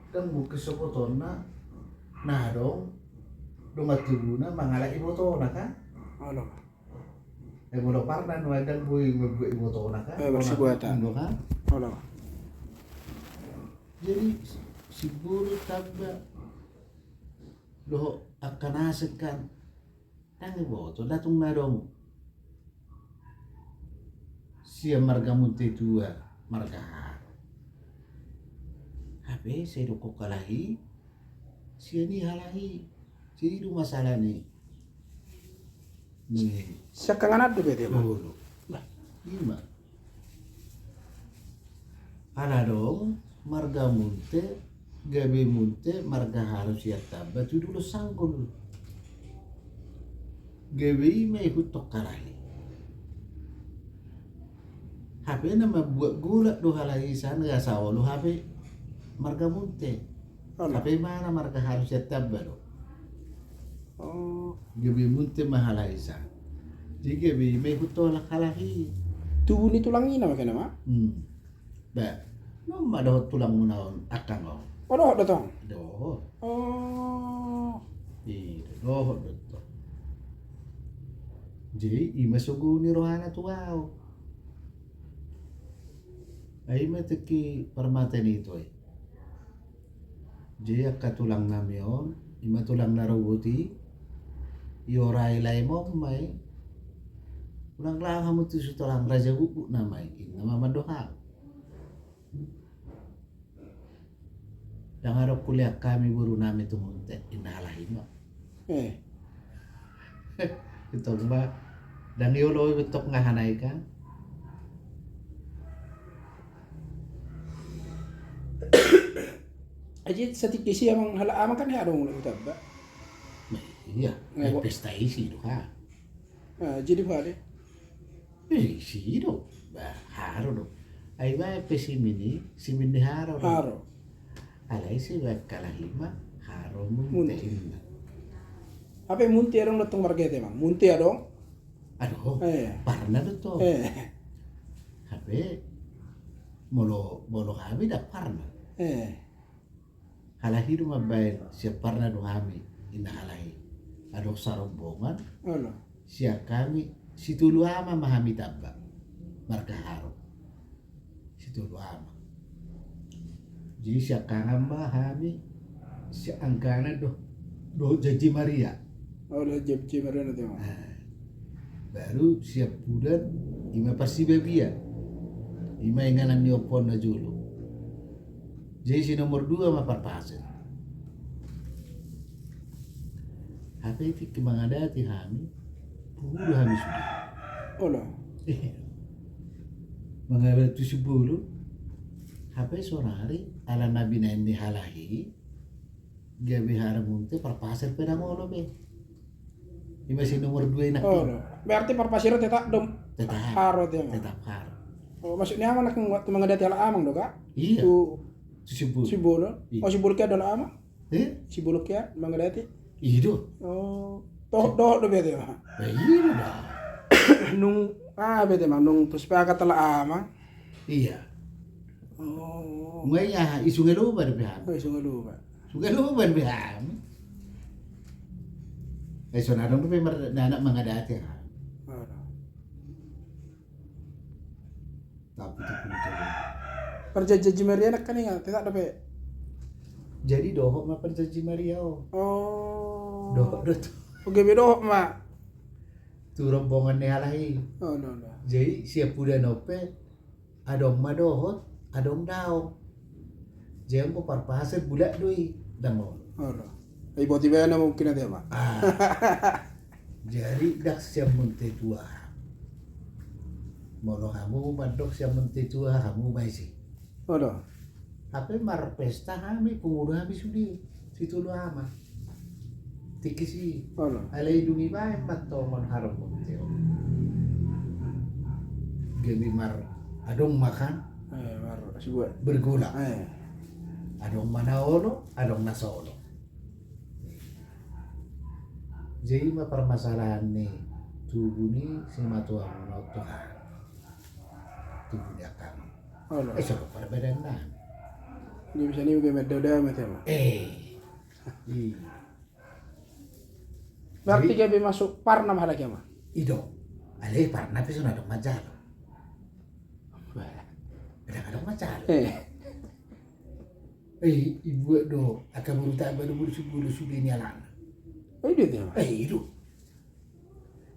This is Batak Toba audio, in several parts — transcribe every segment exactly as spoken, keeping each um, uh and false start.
Ndang mungkin sebetulna na adong dongan tubuna mangalap ibotona kan? Olo. Eh, molo parna nuaeng ndang boi mambuat ibotona kan? Eh, molo marsibuatan. Kan? Olo. Jadi, si boru tamba dohot angka na asing kan, ndang diboto, ndang tung na adong sian marga Munte tua marga Haro. Hape sai didok halahi sian i halahi. Jadi i do masalah ni. Ni. Siangkangan an do berarti, Bang? Olo. Bah. I ma. Ala adong marga Munte, gabe Munte marga Haro sian tamba tu Dolok Sanggul. Gabe i ma ihuthon halahi. Hape na mambuat golap do halahi sian i asa olo hape marga Munte. Olo. Hape i ma na marga Haro sian tamba do. Oh. Gabe Munte ma halahi sian i. Jadi gabe i ma ihuthon halahi. Tubu ni tulang i nama kena ma? Hmm. Ba, nunga ma dohot tulangmuna on, angkang on. Oh, dohot do tong? Dohot. Oh. I do, dohot do tong. Jadi, i ma sogo ni rohana tu ahu. Ai i ma tingki parmata ni ito i. Jadi angka tulang nami on, i ma tulang na robot i, i orai lae ma on ma i. Unang laho hamu tu si tulang raja bukbuk nama i, inna ma mandok ahu. Ndang adong hulean hami boru nami tu Munte, inna halahi ma. Eh. Itong ma, ndang iolo i bentuk nga hana i kan. Aji satikis i amang, halak amang kan hea adong ulang tamba. Nah, iya, eh, pesta isi do ha. Ah, jadi pada. Eh, isi do. Bah, Haro do. Ai ba pe simin i, simin ni Haro do. Haro. Alai si ba halahi ma Haro Munte inna. Hape Munte adong do tong marga i, Bang? Munte adong? Adong. Eh. Parna do tong. Eh. Hape molo, molo hami ndang parna. Eh. Halahi do mambaen sian parna do hami, inna halahi. Adong sarombongan. Olo. Sian hami, Sitolu Ama ma hami tamba. Marga Haro. Sitolu Ama. Jadi siangkangan ma hami, siangkangan do, dohot Janji Maria. Oh, dohot Janji Maria na tema. Ah. Baru siampudan, i ma Parsibabian. I ma inganan ni ompu on na jolo. Jadi si nomor dua ma Parpasir. Hape tingki mangadati hami, pungu do hami sude. Olo. Iya. Mangadati tu Simbolon. Hape sonari ala na binaen ni halahi, gabe Haro Munte, Parpasir pe ndang olo be. I ma si nomor dua i nangkin. Olo. Berarti Parpasir tetap do. Tetap. Haro dia. Tetap Haro. Oh, maksudnya amang nangkin waktu mangadati halak amang do, Kak? Iya. Tu Simbolon. Simbolon. Iya. Oh, Simbolon ke adalah amang? Eh? Simbolon ke mangadati? Iya do. Oh. Dohot, dohot do berarti, Bang? Iya do. Nung, ah, berarti, Bang, nung tu sepakat halak amang. Iya. Oh. Nunga i aha, i Sungai Loba dope hami. Oh, i Sungai Loba. Sungai Loba dope hami. Eh, so na adong dope mar-, na anak mangadati hami. Aduh. Tapi tu punto. Parjanji Maria nangkin ingat, tetap dope. Jadi dohot ma Parjanji Maria on. Oh. Dohot do tu. Oh, gabe dohot ma. Tu rombongan ni halahi. Oh, no, no. Jadi siampudan on pe, adong ma dohot, adong daong. Jadi anggo Parpasir bulat do i, ndang olo. Olo. Ai boti bana mungkin ate ma. Ah. Jadi ndang sian Munte tua. Molo hamu mandok sian Munte tua, hamu ma isi. Olo. Hape marpesta hami, pungu do hami sude. Sitolu Ama. Tingki si. Olo. Alai dung i baen ma tongon Haro Munte on. Gabe mar, adong ma kan. Eh, mar, sibuat. Bergolak. Eh. Adong ma na olo, adong na so olo. Jadi ma permasalahan ni tubu ni simatuam on tu ha. Tubu ni angkang. Olo. Eh, so parbedaan na. Dia bisa niu gabe mandao-dao ma te ma. Eh. Iya. Berarti jadi gabe masuk parna ma halak i ma. I do. Alai parna pe so na adong manjalo. Wah. Kadang-kadang manjalo. Eh. Eh, dibuat do angka boru tamba do, boru sibulu sude ni alana. Eh, dia te ma. Eh, i do.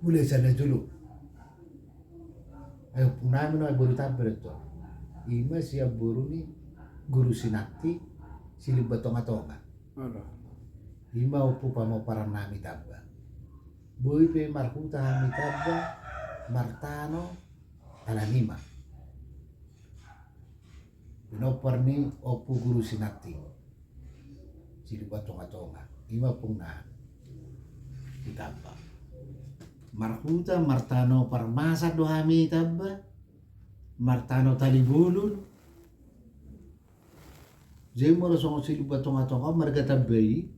Mulai sian na jolo. Ai ompung nami na boru tamba do tong. Ima sian boru ni Guru Sinanti Silumba Tonga-tonga. Ima ompu pamomparan nami tamba. Boi pe marhuta hami tamba, martano, ala ni ma. Pinompar ni Ompu Guru Sinanti Silumba Tonga-tonga, ima ompung nami di tamba. Marhuta, martano parmasan do hami tamba, martano tali bolon. Jadi molo songon Silumba Tonga-tonga on marga tamba i,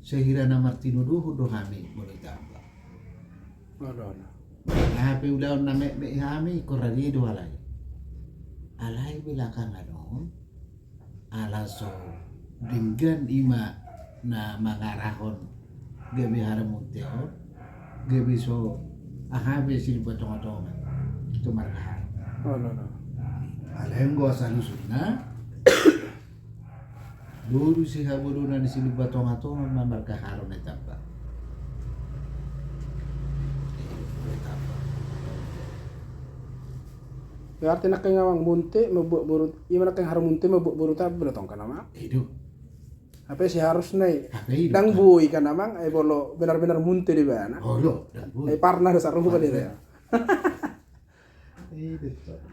sahira na martinodohon do hami molo i tamba. Olo, olo. Hape ulaon na metmet hami ingkon rade do alai. Alai belakangan on, ala so denggan ima na mangarahon gabe Haro Munte on, gabe so aha be Silumba Tonga-tonga tu marga Haro. Olo, olo. Alai anggo asal usulna, boru sihabolonan ni Silumba Tonga-tonga ma marga Haro na i tamba. Berarti nangkin amang Munte mambuat boru, ima nangkin Haro Munte mambuat boru tamba do tong kan amang? I do. Hape seharusna i. Hape i do, ndang boi kan amang, ai molo benar-benar Munte do ibana. Olo, ndang boi. Ai parna do sarupa do ibana. I do tong.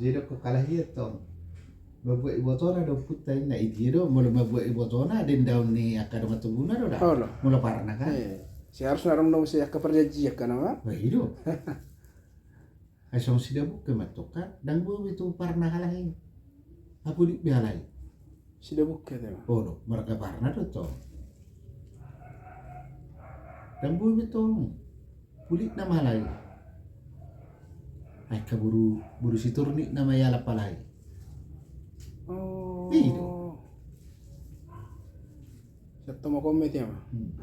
Jadi dokkon halak i tong, mambuat ibotona do ompunta inna, i dia do molo mambuat ibotona dendaon ni angka dongan tubuna do da. Olo. Molo parna kan. Eh, seharusna adong do muse angka perjanjian kan amang? Bah, i do. Ai songon sidabungke ma tong kan, ndang boi be tu parna halak i. Apulik be halak i. Sidabungke te ma. Olo, marga parna do tong. Ndang boi be tong. Pulik nama halak i. Ai angka boru, boru Sitornik nama ialap halak i. Oh. I do. Sian tomok on ma i te ma. Hmm.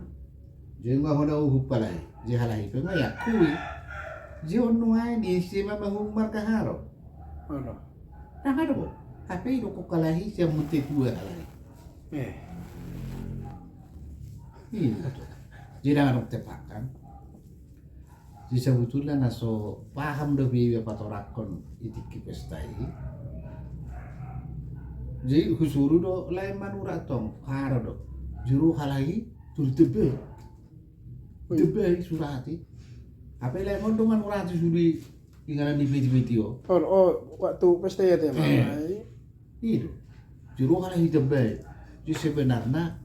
Jadi nga hona uhum halak i. Jadi halak i pe nga iakui. Jadi on nuaeng i ise ma mahum marga Haro. Olo. Ndang adong. Hape i dokkon halak i sian Munte tua halak i. Eh. I do. Jadi ndang adong tepakan. Jadi sabutulna na so paham dope iba patorangkon i tingki pesta i. Jadi husuru do lae manurat tong, Haro do. Jadi ro halak i tu Tebbe. Ui. Tebbe i surati. Hape lae on do manurati sude inganan ni peti-peti on. Oh, oh, waktu pesta i ate ma. Eh. I do. Juru halak i Tebbe. Jadi sebenarna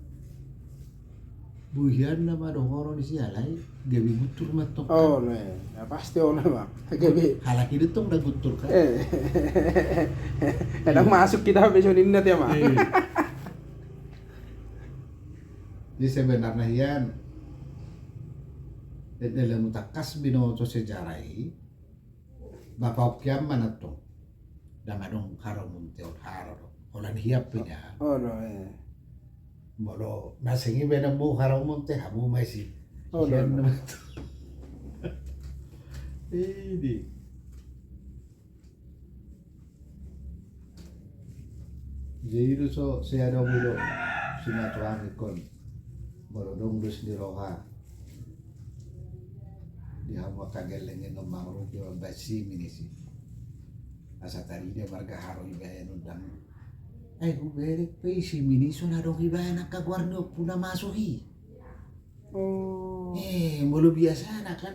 buhianna ma dohonon ni si halak i gabe guntur ma tong. Oh, ne. Ya, pasti on ma. Gabe. Halak i do tong na guntur kan. Eh. Kadang masuk kita be songon i te ma. Eh. Jadi sebenarna hian, dalam tangkas binoto sejarah i, Bapak okian ma nantong. Ndang adong Haro Munte on, Haro do. Holan hian pe nian. Oh, do, eh. Molo na seng i baenan mu Haro Munte, hamu ma i si. Oh, do, hian do. Nama tu. Idi. Jadi do so, sai adong do. Simatuang ingkon. Molo adong dos ni roha. Di hamu angka gelleng i nunga mangurupi mambaen simin i si. Asa tarida marga Haro ibaen undang. Ai huberek pe i simin i so na adong ibaen angka goar ni ompu na masuk i. Oh. Eh, molo biasana kan.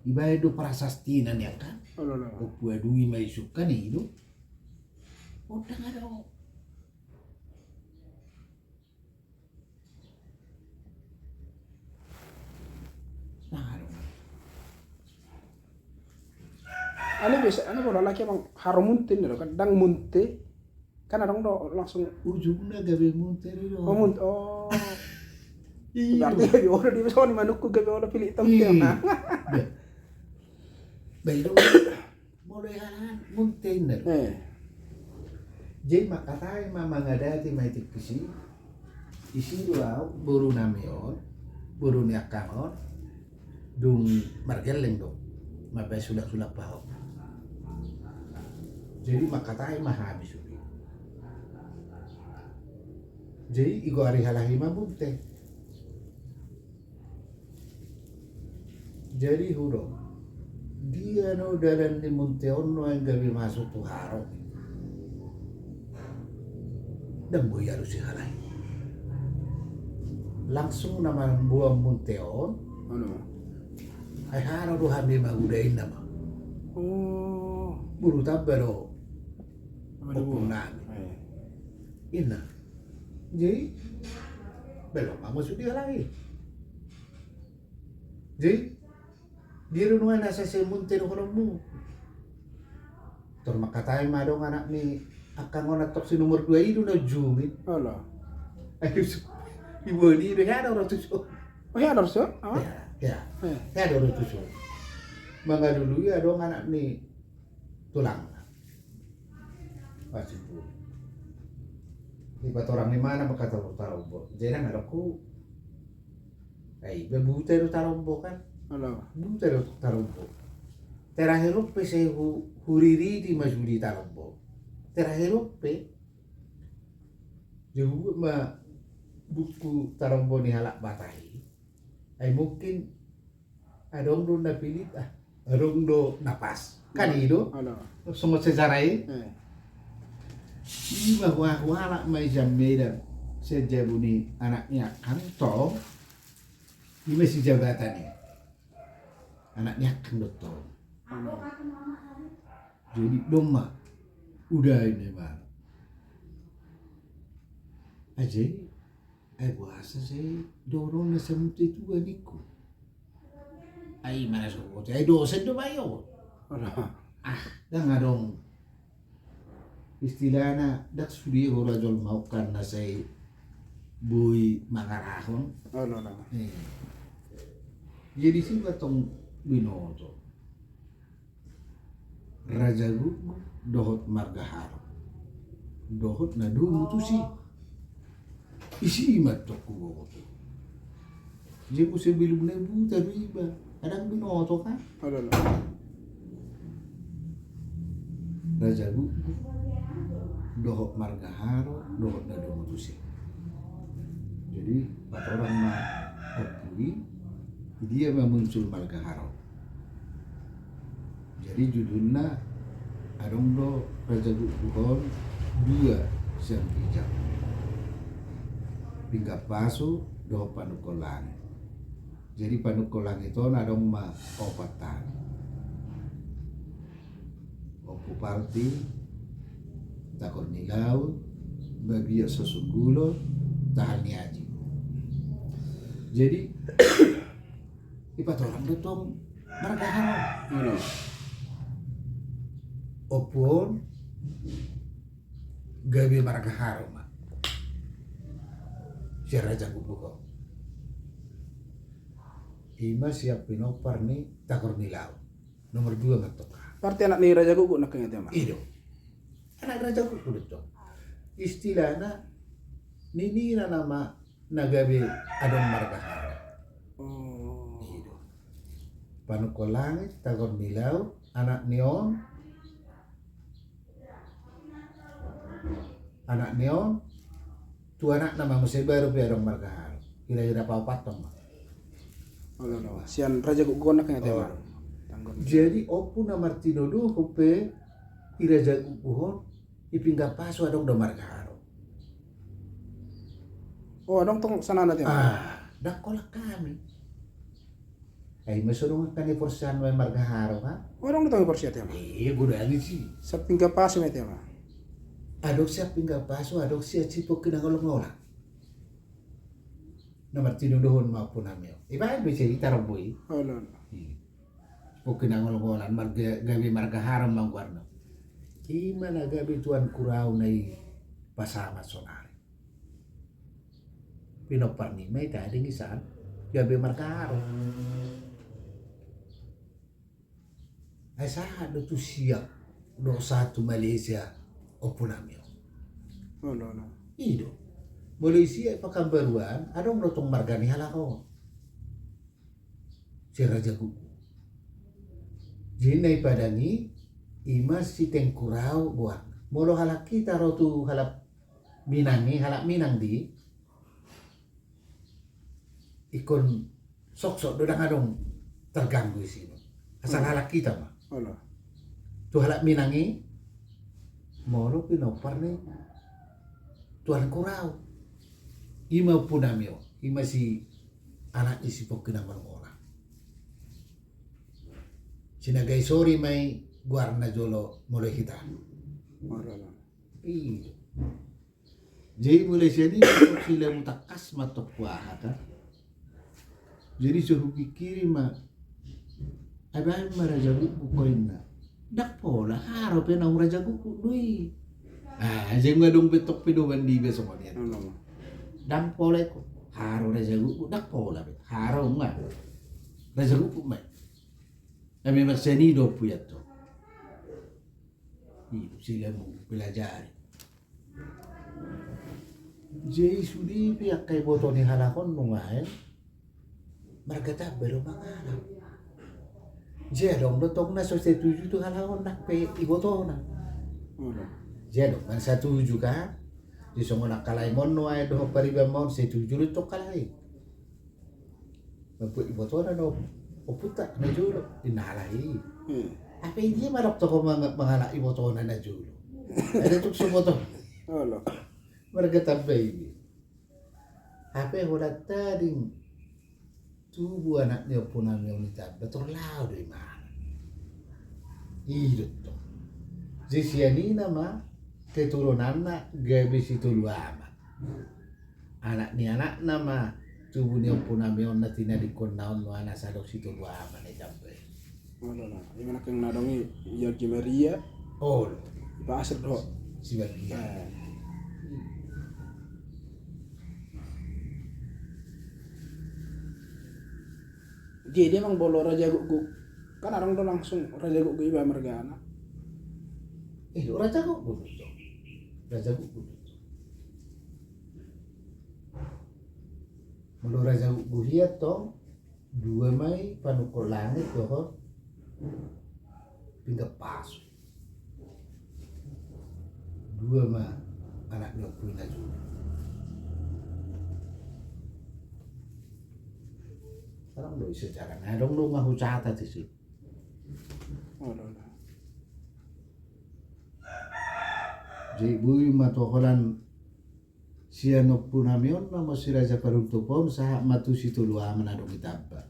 Ibaen do prasastina nian kan. Olo, olo. Ompu adui ma isuk kan i do. Undang adong. Nah, adong. Ane biasa, ane bola lagi emang Haro Munte do kan, ndang Munte. Kan adong do langsung. Ujungna gabe Munte do. Oh, Munte. Oh. Iya. Berarti gabe olo di, songon i manukku gabe olo pilih tong. Iya. Nah. Bah. Bah, i do. Molo i halak Munte inna do. Eh. Jadi mangkatai ma, mangadati ma i tingki si, isi do au, boru nami on, boru ni angkang on, dung margelleng do, mambaen sulang-sulang pahompu. Jadi mangkatai ma hami sude. Jadi digoari halak i ma Munte. Jadi hudok, dia do dalan ni Munte on nuaeng gabe masuk tu haroro. Ndang boi alusi halak i. Langsung na mamboan Munte on. Ai haro do hami manguda inna ma. Boru Tamba do. Ompung nami. Inna. Jadi belok ma masuk di halak i. Jadi dia do nuaeng na sese Munte dohononmu. Tor mangkatai ma adong anak ni angkang on, antong si nomor dua i do na ujung i. Ala. Ayo, iboan i do hea do ro tuson. Oh, hea do ro tuson? Hea do ro tuson. Mangalului adong anak ni tulang. Pasimpul. Dipatorang ni mana maka tarombo. Jadi nang adong ku. Ai ba buta do tarombo kan. Buta do tarombo. Terakhir on pe sai hu, huriri di masudi tarombo. Terakhir on pe. Jadi buat ma buku tarombo ni halak Batak i. Ai mungkin adong do na pilit ah, adong do na pas. Kan i do. Songon sejarah i. Ima huahu halak ma i jammedan. Sian jabu ni anak ni angkang tong. Ima si jabatan i. Anak ni angkang do tong. Jadi domma. Udah ini mah. Aja. Ai boasa sai dohonon na samutu i tua ningku. Ai mana so bote ai dosen do bayo. Ah, ndang adong. Istilahna ndang sude hura jolma on kan na sai boi mangarahon. Jadi si batong binoto. Raja Gukguk dohot marga Haro dohot na domu tusi. Isi i ma tong huboto. Jadi muse belum na buta do iba. Adong binoto kan. Raja Gukguk dohot marga Haro dohot na domu tusi. Jadi patorang ma ompu i, dia ma muncul marga Haro. Jadi judulna adong do Raja Gukguk on dua sian ginjang. Pinggan pasu dohot panungkol langit. Jadi panungkol langit on adong ma opat hami. Ompu Palti, Tagor ni Laut, Babiat Sosunggulo, Tahan ni Aji. Jadi dipatorang do tong marga Haro. Ompu on gabe marga Haro ma. Sian Raja Gukguk on. Ima sian pinompar ni Tagor ni Laut. Nomor dua ma tong. Berarti anak ni Raja Gukguk nangkin i ma. I do. Anak Raja Gukguk do tong. Istilahna ninna nama na gabe adong marga Haro. I do. Panungkol langit, Tagor ni Laut, anak ni on. Anak ni on. Tu anakna ma muse baru pe adong marga Haro. Kira-kira paopathon ma. Sian Raja Gukguk on nangkin i ma. Jadi ompu na martinodohon pe di Raja Gukguk on, di pinggan pasu adong do marga Haro. Oh, adong tong saonari. Ah, ndang holan hami. Ai ima so adong angka na diporseai marga Haro kan. Oh, adong do tong diporseai ma. Iya, godang i si. Sian pinggan pasu ma i ma. Adong sian pinggan pasu, adong sian sipongki na ngolngol. Na martinodohon ma ompu nami on. Ibaen do i si tarombo i. Pongki na ngolngolan marga, gabe marga Haro ma goarna. Ima na gabe tuan kurau na i pasahat saonari. Pinompar ni ma i tading i san gabe marga Haro. Ai sahat do tu siap do sahat tu Malaysia ompu nami on. Olo, olo. I do. Molo isi Pekanbaruan, adong do tong marga ni halak on. Si Raja Gukguk. Jadi na di Padang i, ima si Tengku Rau goar. Molo halak hita ro tu halak Minang i, halak Minang di, ingkon soksok do, ndang adong terganggu isi. Asal halak hita ma. Olo. Tu halak Minang i, molo pinompar ni Tuanku Rau. Ima ompunami on, ima si anak ni si Pongki na Malungolang. Si Nagaisori ma i goarna jolo molo hita. Olo, olo. I do. Jadi mulai sian i ma tong si Lamu tangkas ma tong huaha kan. Jadi so hupingkiri ma, ai baen ma Raja Gukguk ho inna. Ndang pola, haro pe naung Raja Gukguk do i. Ah, jadi nga adong be tong pedoman di iba songon i. Ndang pola ingkon. Haro Raja Gukguk, ndang pola be. Haro nga Raja Gukguk ma i. Ai memang sian i do ompu i antong. I do si Lamu pelajari. Jadi sude pe angka iboto ni halak on nuaeng marga Tamba do mangalap. Jadi adong do tong na so setuju tu halak on nang pe ibotona. Jadi adong ma na satuju kan. Jadi songon angka lae ma on nuaeng dohot pariban ma on setuju do tong halak i. Mambuat ibotona do ompunta na jolo, inna halak i. Hape dia ma dapot tong mangalap ibotona na jolo. Ai tung so boto. Olo. Marga Tamba i. Hape holan tading tubu anak ni ompunami on i Tamba, tor laho do imana. I do tong. Jadi sian i nama keturunanna gabe Sitolu Ama. Anak ni anakna ma tubu ni ompunami on na tinadingkonna on nuaeng asa adong Sitolu Ama na i Tamba i. Olo, olo. Ima nangkin na adong i, i Haji Maria. Olo. I Pasir do. Si Bagia. Jadi emang molo Raja Gukguk kan adong do langsung Raja Gukguk iba margana. Eh, Raja Gukguk do. Raja Gukguk do. Molo Raja Gukguk i antong, dua ma i Panungkun Langit dohot Pinggan Pasu. Dua ma anak ni ompu i na jolo. Adong do i sejarahna, adong do nga hucatat i si. Jadi boi ma tu holan sian ompunami on nama si Raja Paruntup on sahat ma tu Sitolu Ama na adong i Tamba.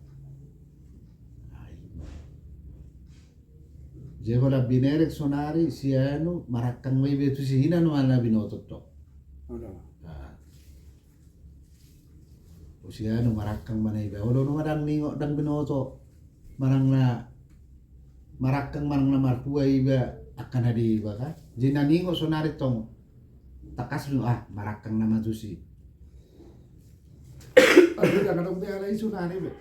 Jadi holan binerek sonari si anu marangkang ma iba tu si hina nama na binoto tong. Olo. Sianu marangkang ma na iba, olo nama ndang ningot ndang binoto manang na marangkang manang na marhua iba angka na di iba kan. Jadi na ningot sonari tong tangkas do, ah, marangkang nama tu si. Tapi ndang adong be alai sonari be.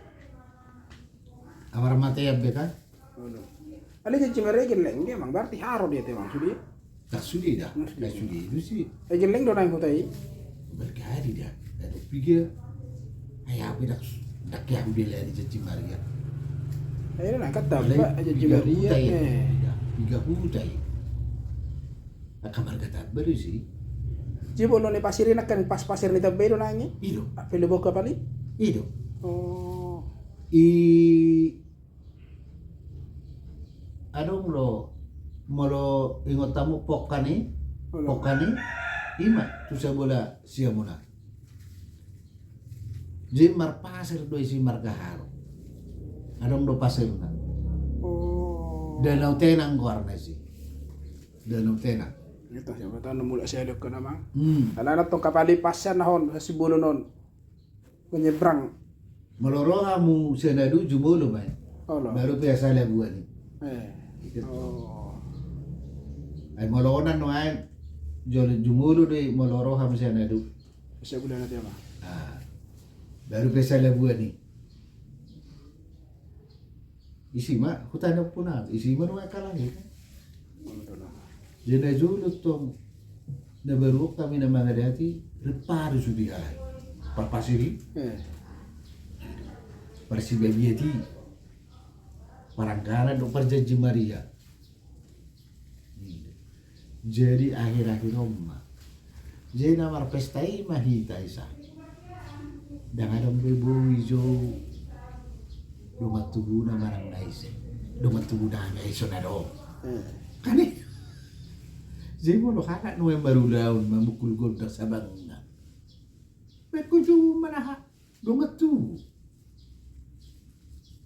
Amar matean be kan. Alai Janji Maria i gelleng dia, mang, berarti haro dia te, mang, sude. Ndang sude da. Ndang sude. Ndang sude do si. Ai gelleng do nang huta i. Bergadi da. Ndang piga. Ai api ndang, ndang ke api bela di Janji Maria. Ai nang kata ba Janji Maria. Piga huta i. Angka marga Tamba do si. Jadi molo ni pasir i nangkin pas pasir ni Tamba i do nang i. I do. Pele boka pali. I do. Oh. I Adong do molo ingot hamu Pongkan i, Pongkan i ima tu Sabola Siamun. Jadi marpasir do isi marga Haro. Adong do pasirna. Danau Tenang goarna isi. Danau Tenang. Ito siapa tahu nemu lek saya dok kena mang. Karena anak tong kapali pasir nahon sibolon on. Menyeberang. Molo ro hamu sian Adu jumolo ma i. Baru pe asa labuan i. Ai molo onan nuaeng jolo jumolo do i molo ro hamu sian Adu. Asa bulan ate ma. Baru pe asa labuan i. Isi ma huta ni ompuna, isi ma nuaeng kalahir. Jadi na jolo tong Na baru on hami na mangadati, rap do sude halak i. Parpasir i. Eh. Parsibabiat i. Paranggaran dohot parjanji Maria. Jadi akhir-akhir on ma. Jadi na marpesta i ma hita i sa. Ndang adong be boi jou dongan tubuna manang na ise. Dongan tubu nami i so na adong. Hmm. Kan i. Jadi molo halak nuaeng marulaon mamukul gondang sabangna. Baen ho jou ma na aha. Dongan tubu.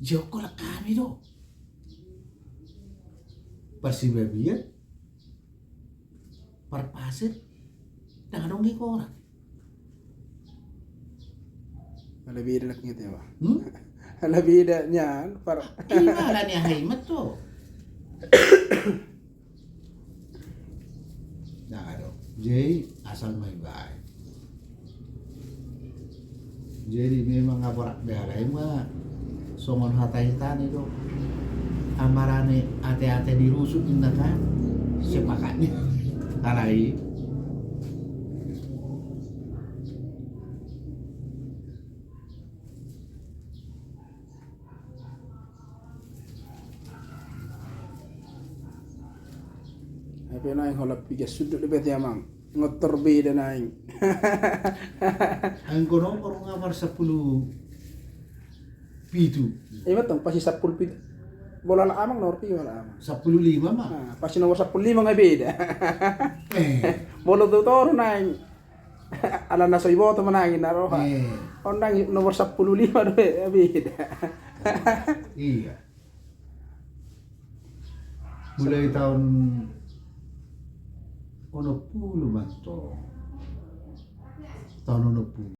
Jokkolan hami do. Parsibabiat, parpasir, ndang adong di koran. Ala beda lagi gitu ya, Pak. Hmm? Ala beda nian, par- Ima ala ni aha i ma to. Ndang adong. Jadi asal ma ibaen. Jadi memang aporak be halak i ma songon hata hita ni do. Amarane ate-ate ni rusuk inna kan. Sepakat ni. Halak i. Hape naeng holan piga sundut dope ti amang. Ngotor beda naeng. Anggo nomor nga mar sampulu pitu. Ima tong pasti sampulu pitu. Bola la amang nomor piga bola amang. Sampulu lima ma. Nah, pasti nomor sampulu lima nga beda. Eh. Bola tu toru naeng. Ala na so iboto manang i na roha. Eh. On nang nomor sampulu lima do, eh, beda. Iya. Mulai tahun onom puluh mantong. Tahun onom puluh.